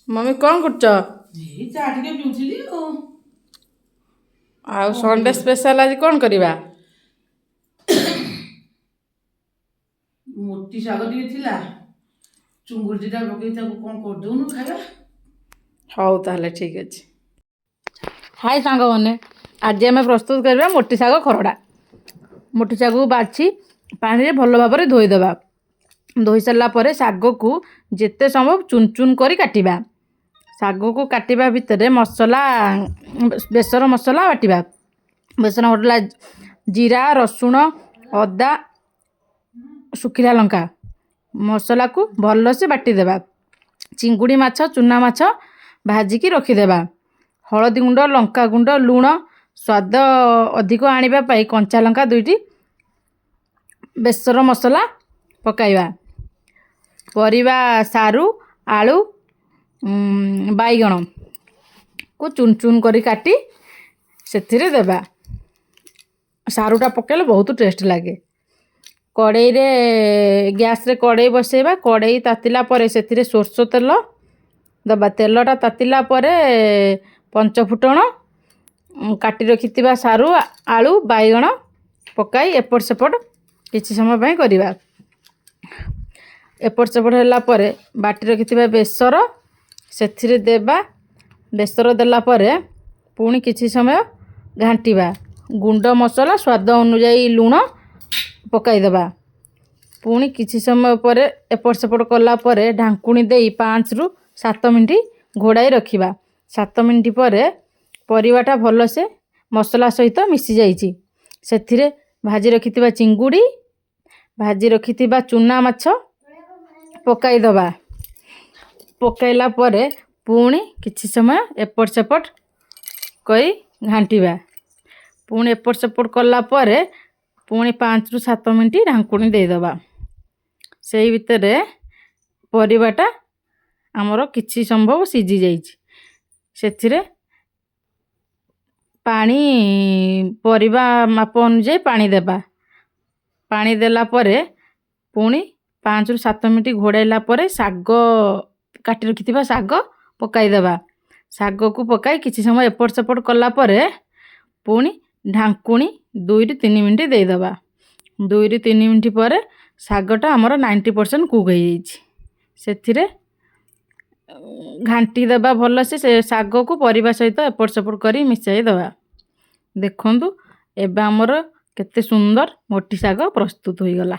Mummy କ'ଣ କରୁଛ? ଏଇ ଚା ଟିକେ ପିଉଥିଲି ଆଉ। ଆଉ ସଣ୍ଡେ ସ୍ପେଶାଲ ଆଜି କ'ଣ କରିବା? ମୋଟି ଶାଗ ଟିକେ ଥିଲା, ଚୁଙ୍ଗୁଡ଼ି ଦିଟା ପକେଇ ତାକୁ କ'ଣ କରିଦଉନୁ, ଖାଇବା। ହଉ ତାହେଲେ ଠିକ୍ ଅଛି। ହାଇ ସାଙ୍ଗମାନେ, ଆଜି ଆମେ ପ୍ରସ୍ତୁତ କରିବା ମୋଟି ଶାଗ ଖରଡ଼ା। ମୋଟି ଶାଗକୁ ବାଛି ପାଣିରେ ଭଲ ଭାବରେ ଧୋଇଦେବା। ଧୋଇ ସାରିଲା ପରେ ଶାଗକୁ ଯେତେ ସମ୍ଭବ ଚୁନ ଚୁନ କରି କାଟିବା। ଶାଗକୁ କାଟିବା ଭିତରେ ମସଲା, ବେସର ମସଲା ବାଟିବା। ବେସର ମସଲା ଜିରା, ରସୁଣ, ଅଦା, ଶୁଖିଲା ଲଙ୍କା ମସଲାକୁ ଭଲସେ ବାଟିଦେବା। ଚିଙ୍ଗୁଡ଼ି ମାଛ, ଚୁନା ମାଛ ଭାଜିକି ରଖିଦେବା। ହଳଦୀ ଗୁଣ୍ଡ, ଲଙ୍କା ଗୁଣ୍ଡ, ଲୁଣ, ସ୍ୱାଦ ଅଧିକ ଆଣିବା ପାଇଁ କଞ୍ଚା ଲଙ୍କା ଦୁଇଟି ବେସର ମସଲା ପକାଇବା। ପରିବା ସାରୁ, ଆଳୁ, ବାଇଗଣକୁ ଚୁନ ଚୁନ କରି କାଟି ସେଥିରେ ଦେବା। ସାରୁଟା ପକାଇଲେ ବହୁତ ଟେଷ୍ଟ ଲାଗେ। କଡ଼େଇରେ, ଗ୍ୟାସ୍ରେ କଡ଼େଇ ବସେଇବା। କଡ଼େଇ ତାତିଲା ପରେ ସେଥିରେ ସୋରିଷ ତେଲ ଦେବା। ତେଲଟା ତାତିଲା ପରେ ପଞ୍ଚଫୁଟଣ, କାଟି ରଖିଥିବା ସାରୁ, ଆଳୁ, ବାଇଗଣ ପକାଇ ଏପଟ ସେପଟ କିଛି ସମୟ ପାଇଁ କରିବା। ଏପଟ ସେପଟ ହେଲା ପରେ ବାଟି ରଖିଥିବା ବେସର ସେଥିରେ ଦେବା। ବେସର ଦେଲା ପରେ ପୁଣି କିଛି ସମୟ ଘାଣ୍ଟିବା। ଗୁଣ୍ଡ ମସଲା, ସ୍ୱାଦ ଅନୁଯାୟୀ ଲୁଣ ପକାଇଦେବା। ପୁଣି କିଛି ସମୟ ପରେ ଏପଟ ସେପଟ କଲା ପରେ ଢାଙ୍କୁଣୀ ଦେଇ 5ରୁ 7 ମିନିଟ୍ ଘୋଡ଼ାଇ ରଖିବା। 7 ମିନିଟ୍ ପରେ ପରିବାଟା ଭଲସେ ମସଲା ସହିତ ମିଶିଯାଇଛି। ସେଥିରେ ଭାଜି ରଖିଥିବା ଚିଙ୍ଗୁଡ଼ି, ଭାଜି ରଖିଥିବା ଚୁନା ମାଛ ପକାଇଦେବା। ପକାଇଲା ପରେ ପୁଣି କିଛି ସମୟ ଏପଟ ସେପଟ କରି ଘାଣ୍ଟିବା। ପୁଣି ଏପଟ ସେପଟ କଲା ପରେ ପୁଣି 5ରୁ 7 ମିନିଟ୍ ଢାଙ୍କୁଣୀ ଦେଇଦେବା। ସେଇ ଭିତରେ ପରିବାଟା ଆମର କିଛି ସମ୍ଭବ ସିଝି ଯାଇଛି। ସେଥିରେ ପାଣି, ପରିବା ମାପ ଅନୁଯାୟୀ ପାଣି ଦେବା। ପାଣି ଦେଲା ପରେ ପୁଣି 5ରୁ 7 ମିନିଟ୍ ଘୋଡ଼ାଇଲା ପରେ ଶାଗ, କାଟି ରଖିଥିବା ଶାଗ ପକାଇଦେବା। ଶାଗକୁ ପକାଇ କିଛି ସମୟ ଏପଟ ସେପଟ କଲା ପରେ ପୁଣି ଢାଙ୍କୁଣୀ 2ରୁ 3 ମିନିଟ୍ ଦେଇଦେବା। 2ରୁ 3 ମିନିଟ୍ ପରେ ଶାଗଟା ଆମର 90% କୁକ୍ ହେଇଯାଇଛି। ସେଥିରେ ଘାଣ୍ଟି ଦେବା ଭଲସେ, ସେ ଶାଗକୁ ପରିବା ସହିତ ଏପଟ ସେପଟ କରି ମିଶାଇ ଦେବା। ଦେଖନ୍ତୁ, ଏବେ ଆମର କେତେ ସୁନ୍ଦର ମୋଟି ଶାଗ ପ୍ରସ୍ତୁତ ହୋଇଗଲା।